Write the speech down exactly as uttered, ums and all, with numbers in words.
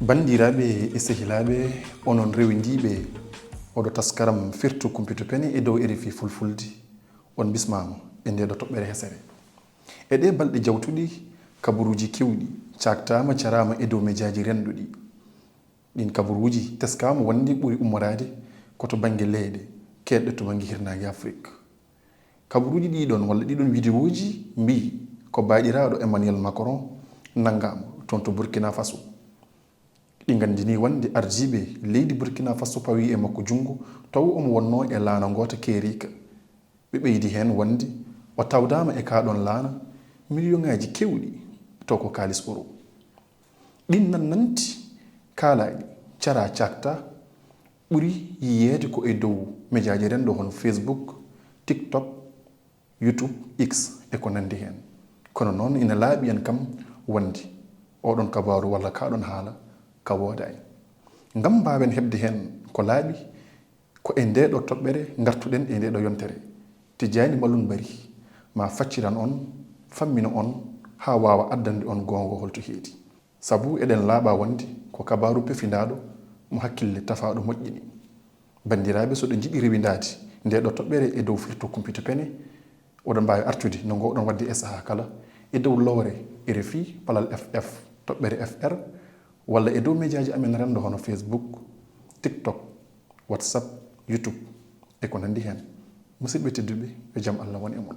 Banndiraaɓe e sehilaaɓe, onon rewindiiɓe oɗo taskaram Firtu Kumpitu Pene e dow R F I Fulfulde, on bismaama e ndeeɗo toɓɓere hesere. E ɗee balɗe jawtuɗi, kabaruuji keewɗi caaktaama, caraama e dow mejaaji renndo ɗi. Ɗiin kabaruuji teskaama wonde ɓuri ummoraade ko to bannge leyɗe keedɗe to bannge hirnaange Afrik. Kabaruuji ɗii ɗoon walla ɗii ɗoon widewoji mbiyi ko baaɗiraaɗo Emmanuel Macron nanngaama toon to Burkina Faso. Ɗi nganndini wonde ardiiɓe leydi Burkina Faso pawi e makko junngo taw omo wonnoo e laana ngoota keeriika. Ɓe ɓeydi heen wonde o tawdaama e kaa ɗoon laana miliyoŋaaji keewɗi taw ko kaalis euro. Ɗiin nannanti kaalaaɗi, caraa caaktaa, ɓuri yiyeede ko e dow mejaaji renndo hono Facebook, TikTok, YouTube, X e ko nanndi heen. Kono noon ina laaɓi en kam wonde oɗoon kabaaru walla kaa ɗoon haala ka woodaani. Ngam mbaawen heɓde heen ko laaɓi, ko e ndeeɗo toɓɓere ngartuɗen e ndeeɗo yontere. Tijjaani Malum Bari maa facciran on, fammina on haa waawa addande on goonga hol to heedi. Sabu eɗen laaɓa wonde ko kabaaru pefindaaɗo mo hakkille tafaaɗo moƴƴini. Banndiraaɓe, so ɗo njiɗi rewindaade ndeeɗo toɓɓere e dow Firtu Kumpitu Pene, oɗon mbaawi artude no ngoowɗon waɗde e sahaa kala e dow lowre R F I palal F F toɓɓere F R walla e dow mejaaji amen renndo hono Facebook, TikTok, WhatsApp, YouTube e ko nanndi heen. Musidɓe tedduɓe, yo jam Allah won e mon.